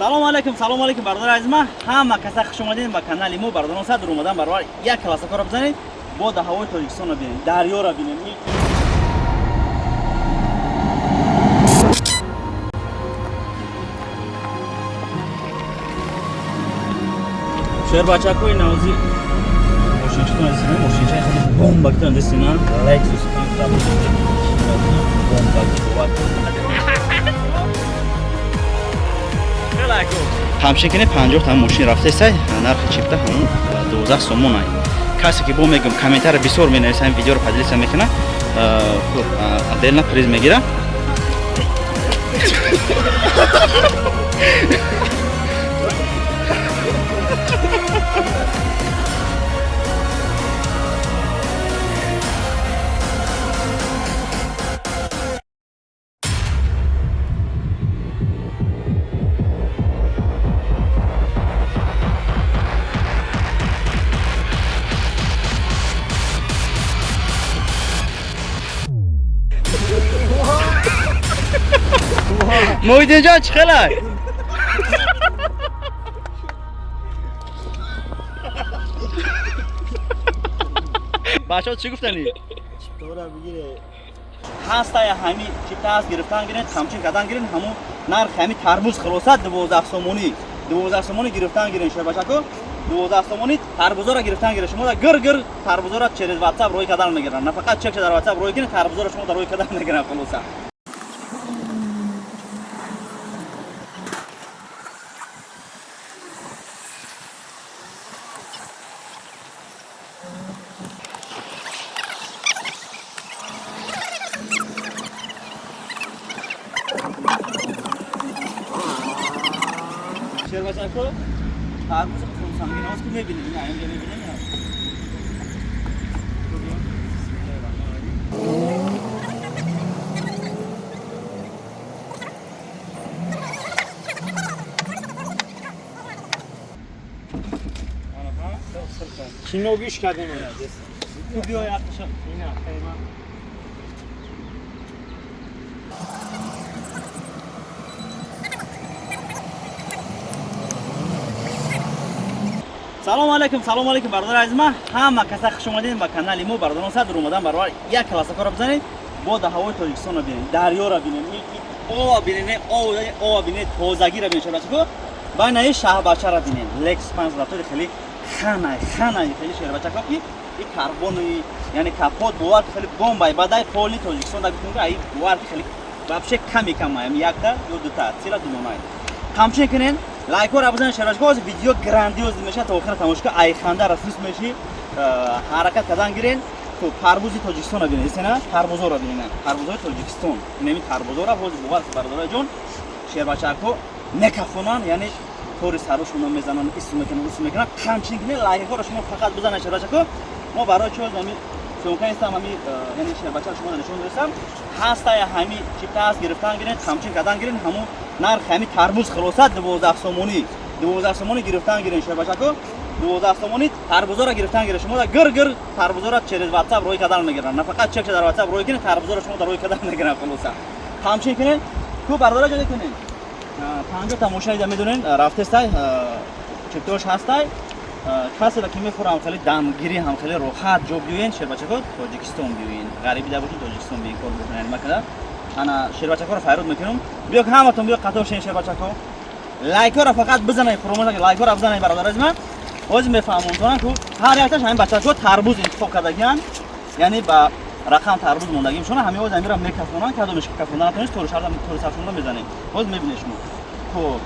Салом алейкум, салом алейкум, бародари азиз ман. Ҳама каса хуш омадед ба канали мо. Бародарон, садр омадан баробар як классакоро бизанед, бо да ҳавои Тоҷикистонро бинед, дарёро бинед. Шербачакои навзи мошинчатон азизина, мошинчаи хеле бомбакитон дестина, Lexus бомбаки бовар. Ҳамчин кини 50 та мошин рафтесай, нархи чипта ҳамун 12 сомон ай. Касе ки бо мегум комментарий бисёр менависа, ҳамин видеоро поделиться мекуна, хуб, отдельно приз мегира. Муҳиддинҷон, чӣ хелай? Бачаҳо чӣ гуфтанӣ? Чиптора бигире. Ҳастая ҳами чипта ҳаст, гирифтан гирен, қамчин кардан гирен, ҳамун нархи ҳами тарбуз хулоса 12 сомонӣ. 12 сомонӣ гирифтан гирен, шербачако. 12 сомонӣ тарбузоро гирифтан гирен. Шумо гир гир тарбузоро через WhatsApp рӯй кардан мегиранд. На фақат чекша дар WhatsApp рӯй кунед, тарбузоро шумо дар рӯй кардан мегиранд хулоса. Шербачако, тарбузи қурсангин ҳоз ки мебинем, ина инҷа мебинем. Кино гӯш кардем. Биё якташа. Ина, хейма. Салом алейкум, салом алейкум, бародари азиз ман. Ҳама каса хуш омадед ба канали мо. Бародарон, садр омадан баробар як классакоро бизанед, бо да ҳавои Тоҷикистонро бинед, дарёро бинед, ова бинед, ова бинед, тозагиро бинед, шербачако. Байнаи шаҳбачаро бинед. Lexus 570 хеле ханай, ханай хеле шербачако ки и карбони, яъне капот бовар хеле бомбай. Бадай поли Тоҷикистон да гуфтем ки ай бовар хеле вообще ками кам ай, якта ё дута, цела дунонай. Қамчин кунед, лайкҳоро бизанед, шербачако. Ҳозир видео грандиоз мешавад, то охира тамошо кунед, айханда расус меши, ҳаракат кардан гирен. Хуб, тарбузи Тоҷикистонро бинед, истена тарбузоро бинед, тарбузои Тоҷикистон. Инами тарбузоро ҳозир бовар бародарои ҷон, шербачако мекафонанд, яъне тори сарушонро мезананд, исм мекунанд, усм мекунанд. Қамчин кунед, лайкҳоро шумо фақат бизанед, шербачако. Мо барои чӣ ҳозир ҳами съёмка нестам, ҳами яъне шербачаро шумо нишон додастам. Ҳастая ҳами чипта ҳаст, гирифтан гирен, қамчин кардан гирен, ҳамун нархи ҳами тарбуз хулоса 12 сомонӣ. 12 сомонӣ гирифтан гирен, шербачако. 12 сомонӣ тарбузоро гирифтан гирен. Шумо гир гир тарбузоро через WhatsApp рӯй кардан мегиранд. На фақат чекша дар WhatsApp рӯй кунед, тарбузоро шумо дар рӯй кардан мегиранд хулоса. Қамчин кунед, ку бародаро ҷода кунед. 50 та мошина дида медонед, рафтестай, чиптош ҳастай. Касеро ки мехӯрам хеле дамгирӣ ҳам хеле роҳат ҷо биёен, шербачако, Тоҷикистон биёен. Ғарибӣ да бошед, Тоҷикистон биёен, кор бикунед макада. Ана шербачакоро файруд мекунам. Биё ҳаматон биё қатор шен шербачако. Лайкҳоро фақат бизанед, фуромӯш накунед, лайкҳоро бизанед бародари азиз ман. Ҳозир мефаҳмонтонам ку ҳар якташ ҳамин бачако тарбуз интихоб кардагианд, яъне ба рақам тарбуз мондагимшона, ҳамин ҳозир ҳаминро мекафонанд, кадомеш ки кафонда натонед, тори саршонда мезанед. Ҳозир мебинед шумо. Хуб,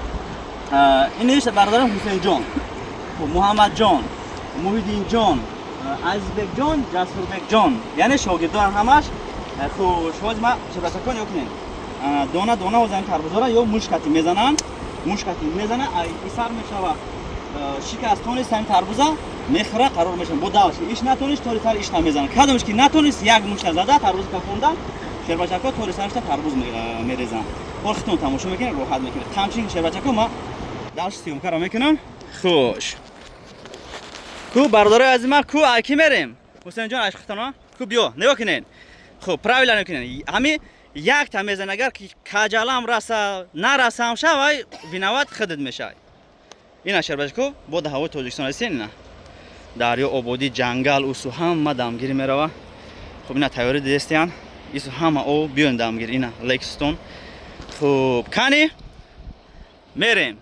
ин иш бародарам Ҳусейнҷон, хуб, Муҳаммадҷон, Муҳиддинҷон, Азизбекҷон, Ҷасурбекҷон, яъне шогирдон ҳамаш. Хуш, ҳозир ман шабакакон ё кунед. Дона дона ҳозир ҳамин тарбузоро ё мушкати мезананд, мушкати мезана, ай исар мешава. Шикаст тонист ҳамин тарбуза мехӯра, қарор мешавад. Бо давш иш натонист, тори сар иш намезанад. Кадомеш ки натонист, як мушта зада тарбуз кафонда, шербачако тори сарашта тарбуз мерезанд. Ҳол хитон тамошо мекунед, роҳат мекунед. Қамчин шербачако, ма давш съёмкаро мекунам. Хуш. Ку бародарои азиз ман, ку ай ки мерем? Ҳусейнҷон, ай хитона? Ку биё, нигоҳ кунед. Хуб, правила нигоҳ кунед. Ҳами Якта мезан, агар ки каҷалам раса, нарасам шавай, виноват худат мешавай. Ина шербачако, бо да ҳавои Тоҷикистон ҳастен ина. Дарё, ободӣ, ҷангал, усу ҳама дамгирӣ мерава. Хуб, ина тайёрӣ дидестиян. Ису ҳама об биён дамгирӣ, ина Лексистон. Хуб, кани? Мерем.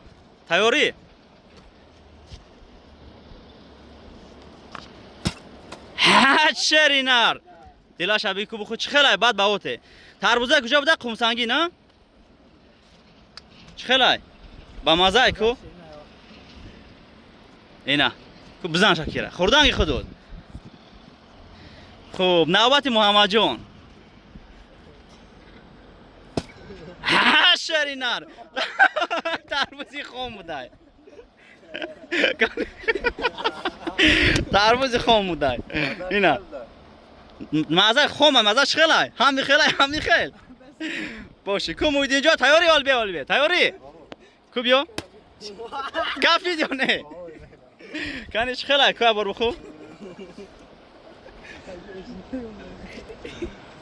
Тайёрӣ? Ҳа, шеринар. Дилаша бику буху чӣ хелай, баъд ба оте. Тарбуза куҷо буда? Қумсангӣ, на? Чӣ хелай? Ба мазай ку? Ина. Ку бизан Шакира. Хӯрданги худут. Хуб, навбати Муҳаммадҷон. Ҳа, шеринар. Тарбузи хом будай. Тарбузи хом будай. Ина. Маза хома, маза хелай. Ҳами хелай, ҳами хел. Боши, ку Муҳиддинҷон тайёрӣ ол бия, ол бия. Тайёрӣ? Ку биё? Кафид ё не? Кани чӣ хелай? Ку бор бихӯ?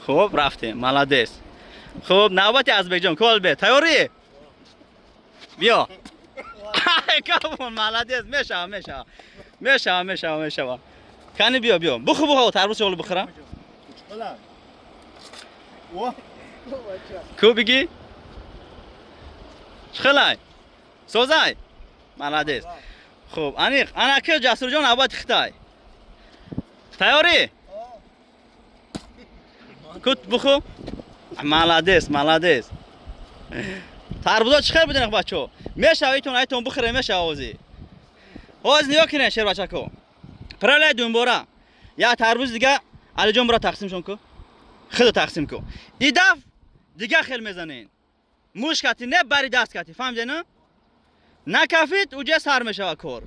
Хуб, рафтем. Молодец. Хуб, навбати Азбекҷон. Ку ол бия. Тайёрӣ? Биё. Кабон, молодец. Мешава, мешава. Мешава, мешава, мешава. Кани биё, биё. Буху, буху, тарбуз олу бихӯрам. Ку бигӣ? Чӣ хелай? Созай? Молодец. Хуб, аниқ. Ана ки Ҷасурҷон навбати хитай. Тайёрӣ? Кут буху. Молодец, молодец. Тарбузо чӣ хел будин бачо? Мешава итон айтон бихӯре, мешава ози. Ҳоз нигоҳ кунед шербачако. Правилаи думбора. Як тарбуз дига Алиҷон бира тақсимшон ку. Худо тақсим ку. И даф дига хел мезанен. Муш кати не бари даст кати, фаҳмиде на? Накафид, уҷа сар мешава кор.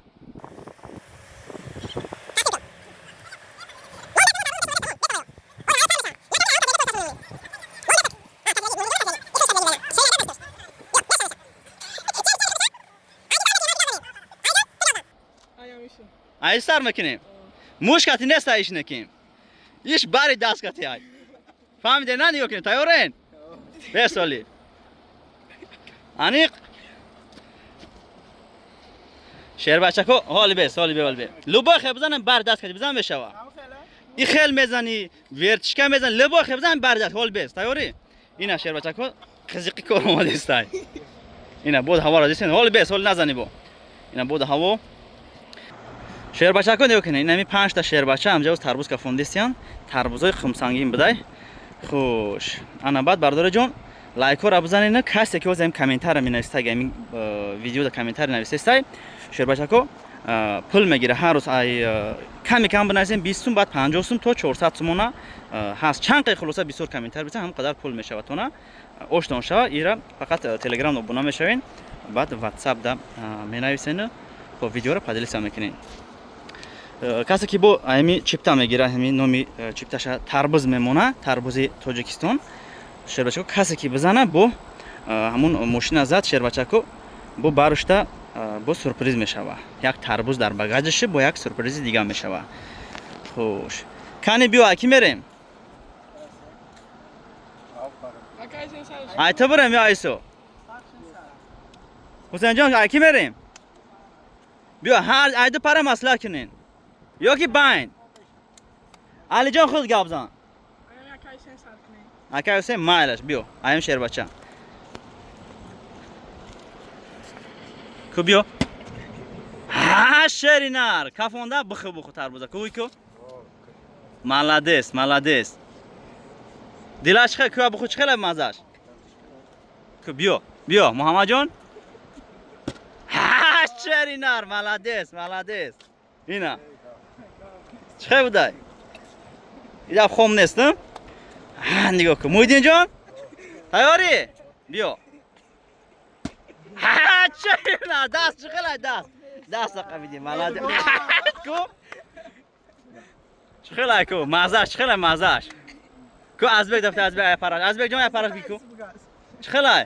Ай сар мекунем. Муш кати неста иш неким. Иш бари даст кати ай. Фаҳмиде на нигоҳ кунед, тайёрен? Бесоли. Аниқ? Шербачако, ҳоли бес, ҳоли бе, ҳоли бе. Любой хел бизанем бар даст кати бизан мешава. И хел мезани, вертишка мезани, любой хел бизан бар даст, ҳоли бес, тайёрӣ? Ина шербачако қизиқи кор омадестай. Ина бод ҳаворо дисен, ҳоли бес, ҳоли назани бо. Ина бод ҳаво. Шербачако нигоҳ кунед, инами 5 та шербача ҳамҷа тарбуз кафондистиян, тарбузои хумсангин будай. Хуш. Ана баъд бардораҷон лайкҳоро бизанед, касе ки ҳозир ҳам комментария менавистай, ҳамин видеода комментария нависестай, шербачако пул мегира ҳар рӯз ай ками кам бинависем 20 сум, баъд 50 сум то 400 сумона ҳаст. Чанд қай хулоса бисёр комментария бисен, ҳам қадар пул мешавад тона. Оштон шава, ира фақат Телеграм обуна мешавен, баъд WhatsApp да менависен, хоб видеоро поделиться мекунед. Касе ки бо ҳами чипта мегира, ҳами номи чипташа тарбуз мемона, тарбузи Тоҷикистон. Шербачако касе ки бизана бо ҳамун мошина зад шербачако бо барушта бо сюрприз мешава. Як тарбуз дар багажаши бо як сюрпризи дига мешава. Хуш. Кани биё, аки мерем? Ай ту бирем ё айсо? Ҳусейнҷон, аки мерем? Биё, ҳар айду пара маслиҳат кунен. Ё ки байн. Алиҷон худ гап зан. Акай Ҳусейн майлаш, биё, аем шербача. Ку биё. Ҳа, шеринар, кафонда бихӯ бихӯ тарбуза. Ку ку? Молодец, молодец. Дилаш хел, ку бихӯ чӣ хела мазаш? Ку биё, биё, Муҳаммадҷон. Ҳа, шеринар, молодец, молодец. Ина. Чӣ хел будай? Идаф хом нест, на? Ҳа, нигоҳ кун. Муҳиддинҷон? Тайёрӣ? Биё. Ҳа, шеринар, даст чӣ хелай даст? Даст қабиди, молодец. Ку? Чӣ хелай ку? Мазаш, чӣ хелай мазаш? Ку Азбек дафта Азбек ай параш. Азбек ҷон ай параш би ку? Чӣ хелай?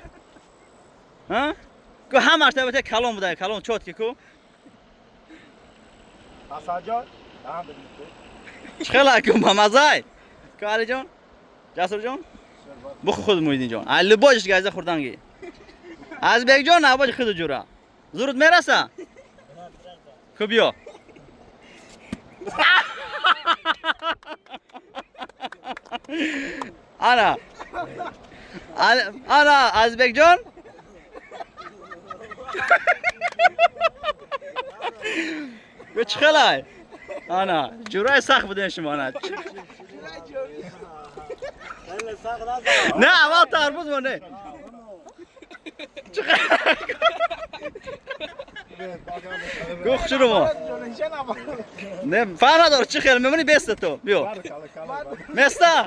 Ҳа? Ку ҳамаш табате калон будай, калон чотки ку? Асаҷон, даҳан бибин ку. Чӣ хелай ку ба мазай? Ку Алиҷон? Ҷасурҷон? Бухӯ худ, Муҳиддин ҷон. Ай любой ш газа хӯрданги. Азбек ҷон, навбати худу ҷура. Зурут мераса? Ку, биё. Ана. Ана, Азбек ҷон. Ку, чӣ хелай? Ана, ҷураи сахт будем шумо, ана. Не, аввал тарбуз моне. Ку, хушрӯ мо. Не, фарқ надорад, чӣ хел мемонӣ, беста ту. Биё. Места?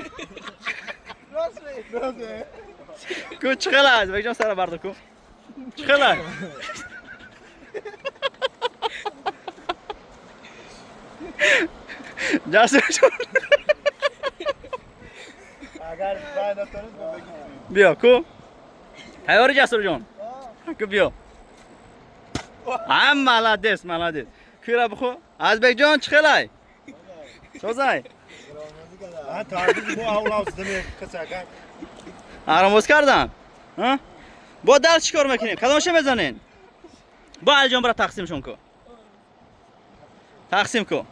Ку, чӣ хел Азбек ҷон, сара бардор, ку. Чӣ хел? Ҷасур ҷон. Агар натонед, бигӣ. Биё, ку. Тайёрӣ, Ҷасур ҷон? Ку, биё. А, молодец, молодец. Кура бихӯ. Азбек ҷон, чӣ хелай? Созай? Тарбуз бо авлав зидаме касе агар. Аромоз кардан? Бо дар чӣ кор мекунем? Кадомша мезанен? Бо Алиҷон бара, тақсимшон ку. Тақсим ку.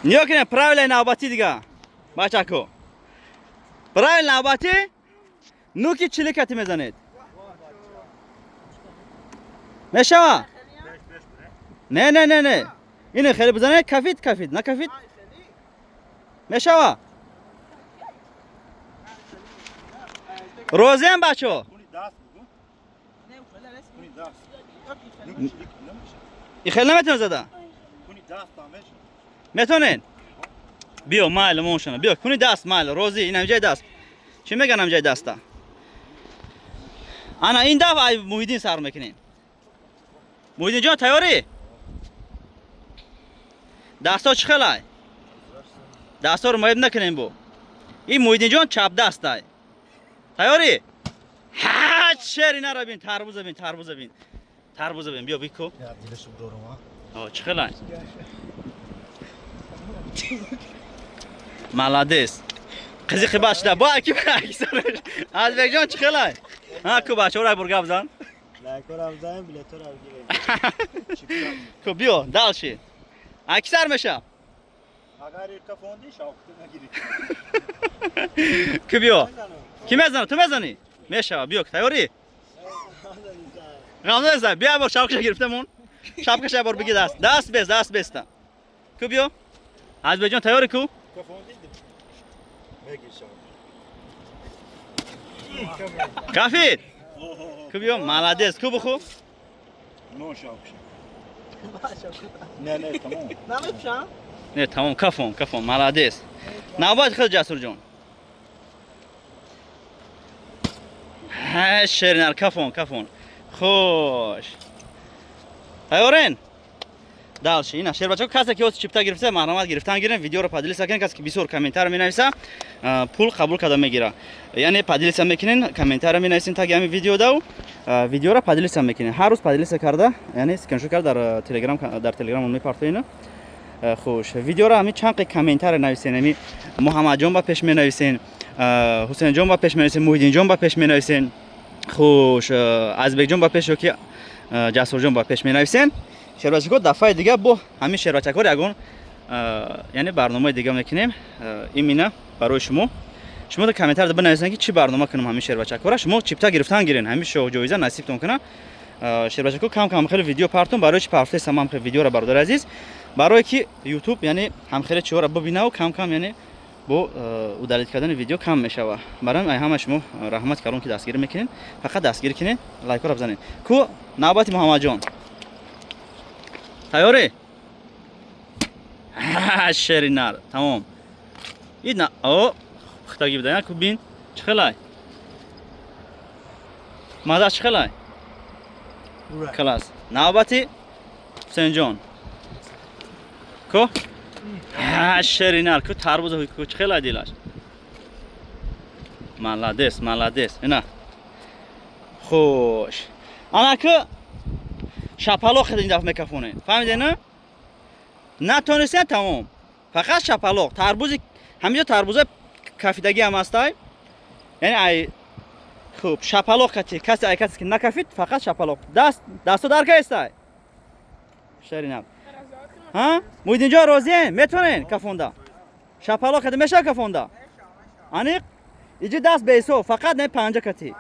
Нигоҳ кунем, правила и навбатӣ дига. Бачако. Правила навбатӣ нуки чиликати мезанед. Мешава? Не, не, не, не. Ине хеле бизанед, кафид, кафид, накафид? Мешава? Розиам, бачо? Куни даст бугу. Куни даст. И хеле наметавон зада? Куни даст амеш. Метонен? Биё, майли, моншана. Биё, куни даст, майли, розӣ, ин ҳамҷои даст. Чӣ меган ҳамҷои даста? Ана ин дафъа ай Муҳиддин сар мекунем. Муҳиддин ҷон, тайёрӣ? Дастҳо чӣ хелай? Дастҳоро маеб накунем бо. Ин Муҳиддин ҷон чапдастай. Тайёрӣ? Ҳа, шери нара бин, тарбуза бин, тарбуза бин. Тарбуза бин, биё бику. Я дилаш бурорум, а. О, чӣ хелай? Молодец. Қизиқи бад шуда. Бо аки Азбек ҷон, чӣ хелай? Ҳа, ку, бачаҳоро як бор гап зан. Лайкора бизанем, билетора бигирем. Ку, биё, дальше. Аки сар меша? Агар кафонди, шавқти нагирӣ. Ку, биё. Ки мезана? Ту мезанӣ? Мешава, биё, тайёрӣ? Ғам неза, биё, бор шавқша гирифтамон. Шапкаша як бор биги даст. Даст бес, даст беста. Ку, биё. Азбек ҷон, тайёрӣ, ку? Кафонди мегир шавқ. Кафид. Ку, биё, молодец. Ку, бихӯ. Но шавқша. Не, не, тамом. Не, тамом, кафон, кафон, молодец. Навбат худ, Ҷасур ҷон. Ҳа, шеринар, кафон, кафон. Хуш. Тайёрен? Дальше. Ина шербачако, касе ки ҳоз чипта гирифта, марҳамат, гирифтан гирем, видеоро поделиться кунед, касе ки бисёр комментар менависа, пул қабул карда мегира. Яъне поделиться мекунен, комментар менависен таги ҳамин видео дав, видеоро поделиться мекунен. Ҳар рӯз поделиться карда, яъне скриншот карда дар Телеграм, дар Телеграм мепартоена. Хуш, видеоро ҳамин чанд қи комментар нависен, ҳамин Муҳаммадҷон ба пеш менависен, Ҳусейнҷон ба пеш менависен, Муҳиддинҷон ба пеш менависен, хуш, Азбекҷон ба пеш ё ки Ҷасурҷон ба пеш менависен. Шербачако, дафъаи дига бо ҳамин шербачакор ягон, яъне барномаи дига мекунем имина барои шумо. Шумо дар комментар бинависен, ки чӣ барнома кунем ҳамин шербачакора. Шумо чипта гирифтан гирен, ҳамин шоҳ ҷоиза насибтон кунад. Шербачако, кам кам хеле видео партон. Барои чи партесам ҳам хеле видеоро, бародари азиз? Барое ки Ютуб, яъне ҳамхеле чиҳоро бибинаву кам кам, яъне бо удалить кардани видео кам мешава. Барои ай ҳама шумо раҳмат калон, ки дастгирӣ мекунед. Фақат дастгирӣ кунед, лайкҳоро бизанед. Ку, навбати Муҳаммадҷон. Тайёрӣ? Шери нар, тамом. И о, пухтагӣ буда, ку, бин, чӣ хелай? Маза чӣ хелай? Класс. Навбати Ҳусейнҷон. Ку? Шери нар, ку, тарбуза ку, чӣ хелай дилаш? Молодец, молодец. Ина. Хуш. Ана ку, шапалоқ ин дафъа мекафонед. Фаҳмидед, на? Натонистен, тамом. Фақат шапалоқ. Тарбузи ҳаминҷо тарбуза Кафидагӣ ҳам ҳастай, яъне ай хуб шапалоқ кати касе, ай касе ки накафид, фақат шапалоқ. Даст, дасто дар каестай, шеринам. Ҳа, Муҳиддинҷон, розием? Метавонен кафонда? Шапалоқ кати мешава кафонда? Аниқ иҷи даст беҳисоб, фақат не, панҷа кати.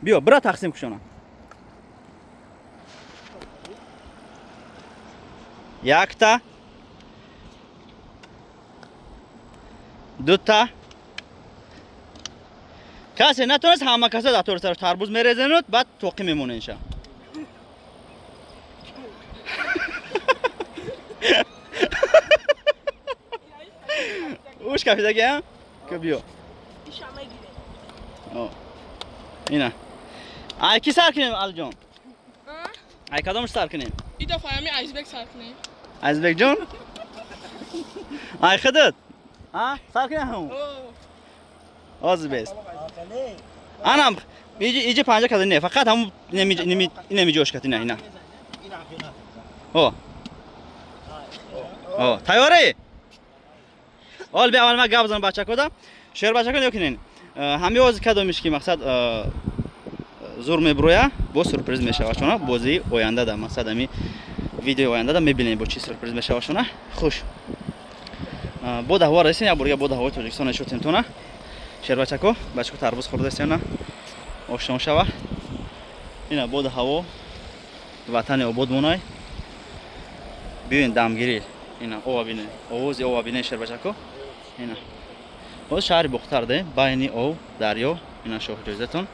Биё, бира, тақсим кушона. Якта, дута. Касе натонист, ҳама каса дар тори сараш тарбуз мерезенуд, баъд тоқӣ мемоненша. Уш кафидаги, а ки биё. Ина ай ки сар кунем, Алиҷон? Ай кадомш сар кунем? Азизбекҷон, ай худат сар кунем? Ҳамун ҳозир бест. Анам иҷи панҷа када, не, фақат ҳамун инами ҷош кат, ина, ина. О, о, тайёрӣ? Ҳол бия, аввал ман гап занам бачакода. Шербачако, нигоҳ кунен, ҳами ози кадомиш ки мақсад зур мебуроя, бо сюрприз мешава шона. Бозии ояндада, мақсад, ами видеои ояндада мебинем, бо чӣ сюрприз мешава шона. Хуш бо даҳво расем, як борга бо даҳвои Тоҷикистон нишотем тона, шербачако. Бачако тарбуз хӯрдасена, ошно шава. Ина боду ҳаво ватани обод монай. Биёен, дамгирӣ. Ина ова бинен, овози ова бинен, шербачако. Ина боз шаҳри Бохтар де, байни ов, дарё. Ина шоҳҷоизатон.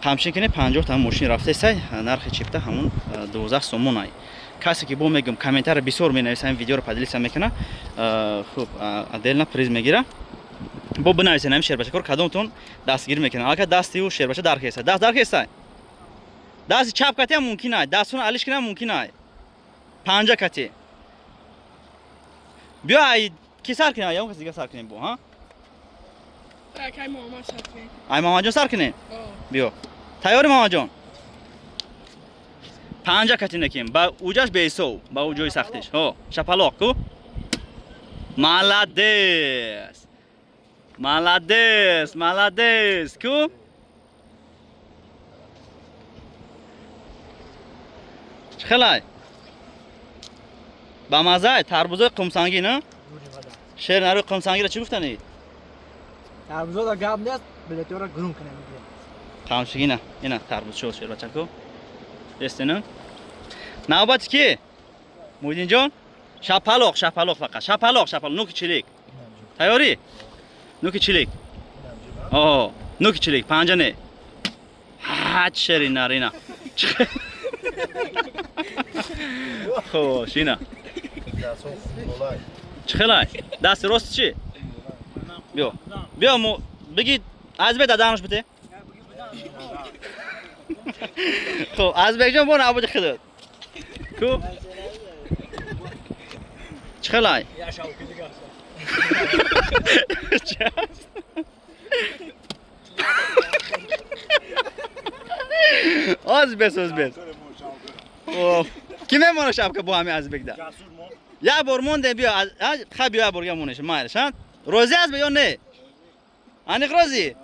Қамчин кини 50 та мошин рафтесай, нархи чипта ҳамун 12 сомонай. Касе ки, бо мегум, комментария бисёр менависа, ин видеоро поделиться мекуна, хуб, отдельно приз мегира. Бо бинависен, ҳамин шербачакор кадомтон дастгирӣ мекунад. Аллакай дасти ӯ шербача дархеста, даст дархеста, дасти чап кати ҳам мумкин ай, дастона алиш кунам мумкин ай, панҷа кати. Биё, ай ки сар кунем? Ягон каси дига сар кунем бо, ҳа? Ай Муҳаммадҷон сар кунем. Биё, тайёри, Муҳаммадҷон? Панҷа кати накем, ба уҷаш беҳисоб, ба ӯ ҷои сахтиш. Ҳо, шапалоқ ку. Молодец, молодец, молодец ку. Чӣ хелай? Ба маззай тарбузои қумсангӣ, на? Шер нарои қумсангиро чӣ гуфтанӣ? Тарбузода гап нест, билетёра гурум кунем. Қамшигина, ина тарбуз шуд, шербачаку, естена. Навбати ки, Муҳиддинҷон? Шапалоқ, шапалоқ, фақат шапалоқ, шапалоқ, нуки чилик. Тайёрӣ? Нуки чилик. О, нуки чилик, панҷа не. Ҳа, шеринар, ина. Хош, ина чӣ хелай? Дасти рост чӣ? Биё, биё, мо бигӣ, Азбек, даданаш бите. Хуб, Азбекҷон, бо навбати худат ку. Чӣ хелай? Чӣ аст? Оз бес, оз бес. Ки мемона шапка бо ҳами Азбекда? Як бор мондем, биё, ха, биё, як борга монеш, майлаш. Ҳа, розӣ аст ё не? Аниқ розӣ?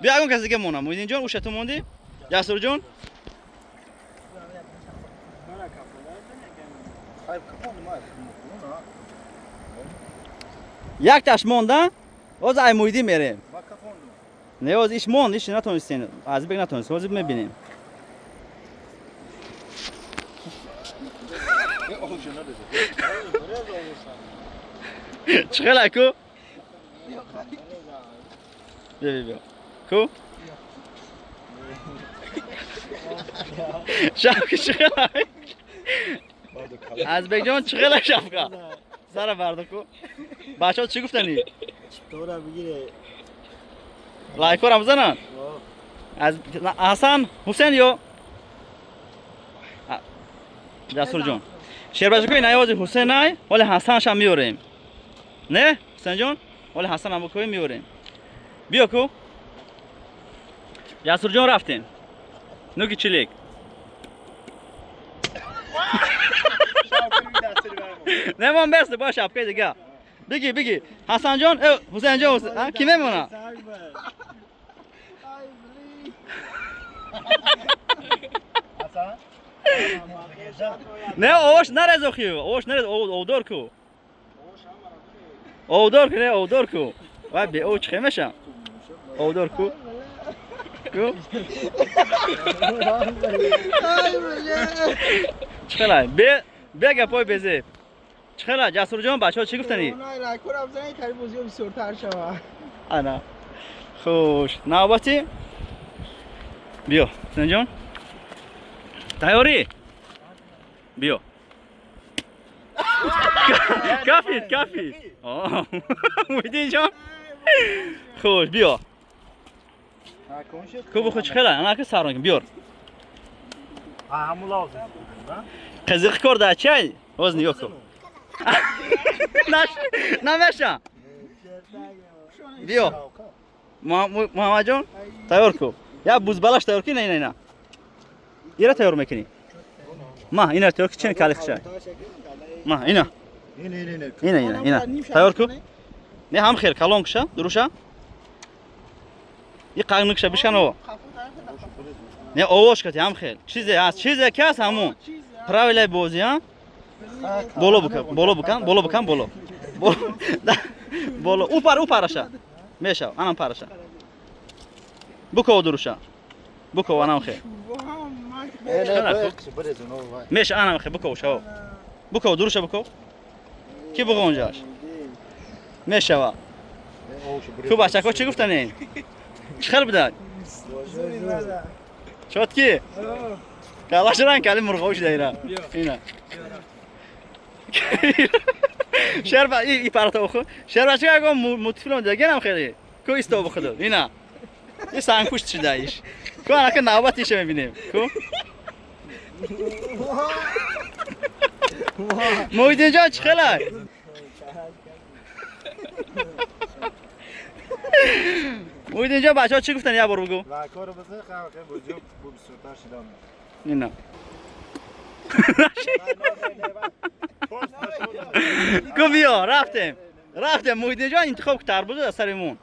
Биё, ягон кас дига мона. Муҳиддинҷон, уша ту мондӣ. Ясурҷон. Якташ монда, оз ай Муҳиддин мерем. Не, оз иш монд, иш натонистен, Азбек натонист. Ҳозир мебинем. Чӣ хелай ку? Биё, биё, биё ку. Шапка чӣ хелай, Азбекҷон? Чӣ хелай шапка? Сара бардо ку. Бачаҳо чӣ гуфтанӣ? Чиптора бигире. Лайкҳоро бизананд. Аз Ҳасан, Ҳусен ё Ҷасурҷон? Шербачакои наёзи Ҳусенай, ҳоли Ҳасаншам меорем. Не, Ҳусенҷон, ҳоли Ҳасанам букои меорем. Биё ку, Ҷасурҷон, рафтем. Нуки чилик. Немон, бест, бо шапкаи дига. Биги, биги. Ҳасанҷон, Ҳусейнҷон, ки мемона? Не, овош нарез охи, овош нарез, овдор ку. Овдор ку, не, овдор ку. Вай бе ов чӣ меша? Овдор ку. Ку? Чӣ хела? Бе бе гапой безеб. Чӣ хела, Ҷасурҷон, бачаҳо чӣ гуфтанӣ? Лайкора бизанед, тари бозиҳо бисёртар шава. Ана. Хуш, навбати биё, Ҳусейнҷон. Тайёрӣ? Биё. Кафид, кафид. Муҳиддинҷон. Хуш, биё. Ку буху чӣ хела? Ана ки сар мекун, биёр. Қизиқи кор дар чай? Ҳоз нигоҳ кун. Намеша. Биё. Муҳаммадҷон, тайёр ку. Я бузбалаш тайёр ки, на ина ина. Ира тайёр мекунӣ. Ма, ина тайёр ки чен кали хчай. Ма, ина. Ина ина ина. Тайёр ку. Не ҳам хел калон куша, дуруша? И қағныкша бишано. Не овош кати ҳам хел. Чизе ҳаст, чизе ки ҳаст ҳамун. Правилаи бозӣ, ҳа? Боло букан, боло букан, боло букан, боло. Боло. У пар, у параша. Мешав, анам параша. Буков дуруша. Буков анам хел. Меша анам хел, буков шав. Буков дуруша буков. Ки буғонҷаш? Мешава. Ку бачако чӣ гуфтанед? Чӣ хел будад? Чот ки? Калаш ранг кали мурғов шуда ира. Ина. Шерба и парата оху. Шерба чӣ ягон мультфилм дигаам хеле. Ку исто бухуду. Ина. И сангпушт шуда иш. Ку анака навбат иша мебинем. Ку? Муҳиддинҷон чӣ хела? Муҳиддинҷон бачаҳо чӣ гуфтан як бор бугӯ? Лайкора бизанед, хеле бозиҳо бисёртар шидан. Ина. Ку биё, рафтем. Рафтем Муҳиддинҷон интихоб ку тарбузо дар сари мон.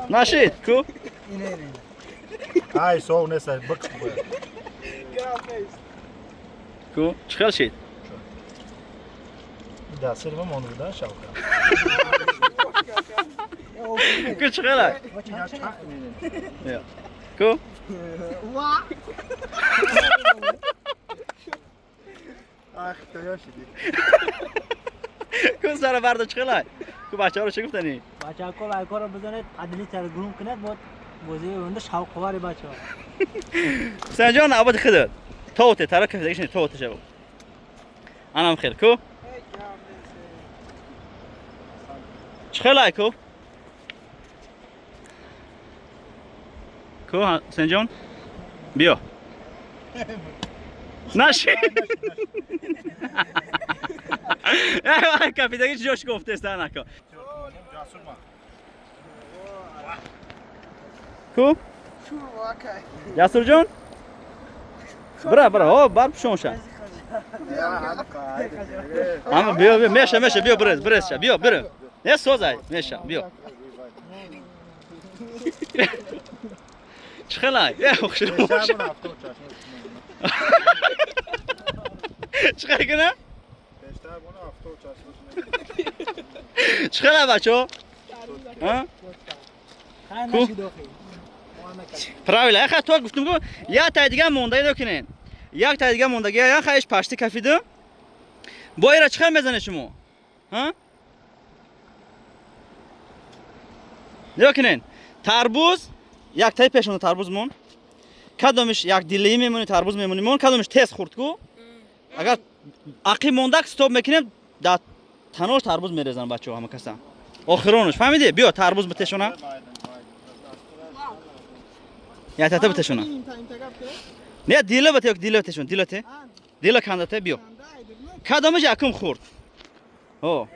Нашид, ку? Ай, сов нест, биқ. Ку, чӣ хел шид? Дастир бимонда буда шавка. Ку чӣ хела? Ку? Ах, тайёр шидӣ. Ку сара барда чӣ хела? Ку бачаҳоро чӣ гуфтанӣ? Бачаҳо лайкора бизанед, поделиться гурум кунед, бо бозии оянда шавқовари бачаҳо. Ҳусейнҷон навбати худат. Тоте, тара кафидагиш не, тоте шав. Анам хел, ку? Чӣ хела ку? Ку, Ҳусейнҷон? Биё. Наши. Кафидагиш ҷош гуфтест анако. Ку? Ҷасурҷон? Бира, бира, о, бар пушонша. Ама биё, биё, меша, меша, биё, бирез, бирезша, биё, бир. Не созай, меша, биё. Чӣ хела? Э, хушрӯ. Чӣ хел кина? Чӣ хела бачаҳо? Ҳа? Ку? Правила, яха то гуфтум ку, як тай дига мондаги докинен. Як тай дига мондаги, я хаиш пашти кафиду. Бо ира чӣ хел мезанед шумо? Ҳа? Нигоҳ кунед. Тарбуз як тай пешона тарбуз мон. Кадомиш як дилаи мемонӣ тарбуз мемонӣ мон, кадомиш тез хурд ку. Агар ақиб мондак стоп мекунем, дар танош тарбуз мерезан бачаҳо ҳама каса. Охиронаш, фаҳмидӣ? Биё тарбуз битешона. Я тата битешона. Не, дила бите, дила битешон, дила те. Дила кандате биё. Кадомиш якум хурд. О.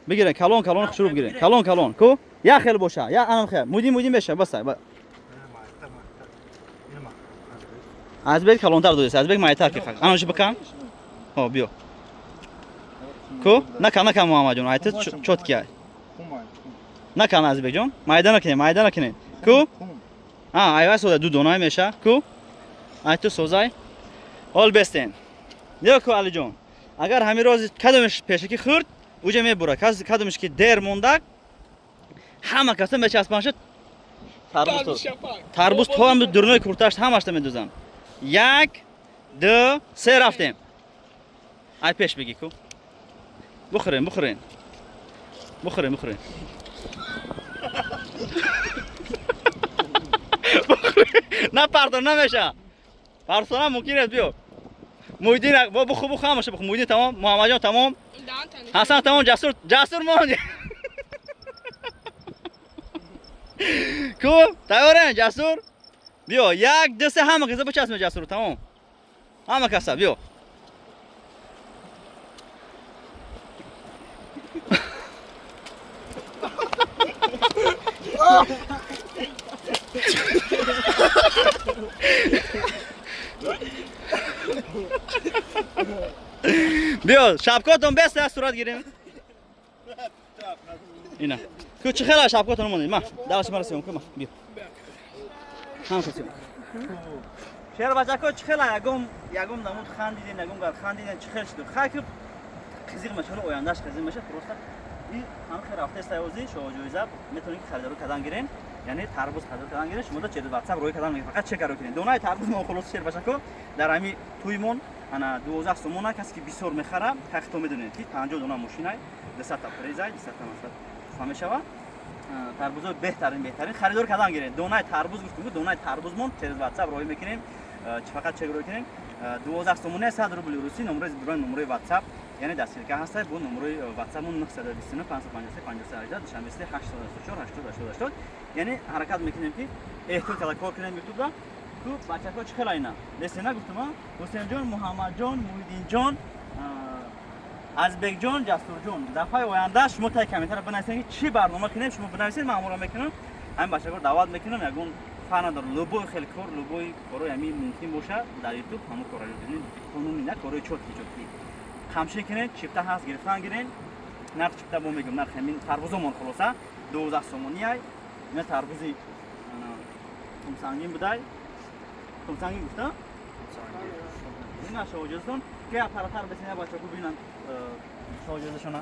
Бигирен, калон калон хушрӯ бигирен. Калон калон. Ку? Я хел боша, я анам хел. Муди муди меша, басай. Азбек калонтар додест, Азбек майтар ки. Анамш бикан. Ҳо, биё. Ку? Нака, нака, Муҳаммадҷон, айта чёткий ай. Нака, Азизбекҷон, майда накунед, майда накунед. Ку? А, айвай сода ду донай меша. Ку? Ай ту созай. Ҳол бестен. Нигоҳ ку, Алиҷон. Агар ҳамин рози кадомиш пешакӣ хӯрд, уҷа мебура. Кадомиш ки дер мондак, ҳама каса мечаспанша тарбуз. Тарбуз то ҳам дурнои курташт ҳамашта медузам. Як, ду, се, рафтем. Ай пеш бигӣ ку. Бухӯрем, бухӯрем. Бухӯрем, бухӯрем. На партон намеша. Партона мумкин аст биё. Муҳиддин бо буху буху ҳамаша буху. Муҳиддин тамом, Муҳаммадҷон тамом. Ҳасан тамом, Ҷасур, Ҷасур монд. Ку, тайёрен, Ҷасур? Биё, як, ду, се, ҳама каса бичаспем Ҷасур, тамом. Ҳама каса, биё. Биё, шапкотон бест, як сурат гирем. Ина. Ку чӣ хела шапкотон монед? Ма, даваш мара съёмка, ма, биё. Ҳама каса. Шербачако чӣ хела ягон ягон намуд хандиден, ягон гар хандиден, чӣ хел шуд? Хай ки қизиқ мешава, ояндаш қизиқ меша, просто и ҳам хел рафтеста ози шоҳҷоиза метавонед ки харидорӣ кардан гирен, яъне тарбуз харидорӣ кардан гирен, шумо да через WhatsApp рӯй кардан мегиред, фақат чека рӯй кунед. Донаи тарбуз мо хулоса шербачако дар ҳами туймон ана 12 сомона касе ки бисёр мехара, ҳақ то медонед ки 50 дона мошинай, 200 та призай, 200 та масалан туҳфа мешава. Тарбузои беҳтарин беҳтарин харидор кардан гиред. Донаи тарбуз гуфтем, донаи тарбузмон через WhatsApp рӯй мекунем, фақат чек рӯй кунем. 12 сомона 100 рубли русӣ, номерои дурани номерои WhatsApp, яъне дастилка ҳаста бо номерои WhatsApp-мон 929 553 53 18 душанбе 884 80 80 80. Яъне ҳаракат мекунем ки эҳтиёт карда кор кунем ютубда. Ку бачако чӣ хела ина? Нестена гуфтум, а? Ҳусейнҷон, Муҳаммадҷон, Муҳиддинҷон, Азбекҷон, Ҷасурҷон. Дафъаи оянда шумо таи комментария бинависед ки чӣ барнома кунем, шумо бинависед, ман ҳамонро мекунам. Ҳамин бачако даъват мекунам, ягон фарқ надорад. Любой хел кор, любой корҳои ҳамин мумкин боша дар ютуб ҳамон корро қонуни на корҳои чёткий чёткий. Қамшин кунед, чипта ҳаст, гирифтан гирен. Нарх чипта бо мегӯм, нарх ҳамин тарбузомон хулоса 12 сомонӣ ай. Ина тарбузи тумсангин будай. Тумсангин гуфта? Ина шоҳҷоизатон ки апаратар бесина бачако бинанд шоҳҷоизашона.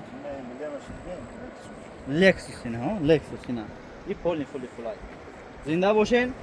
Lexus ина, ҳо, Lexus ина. И полный фули фулай. Зинда бошен.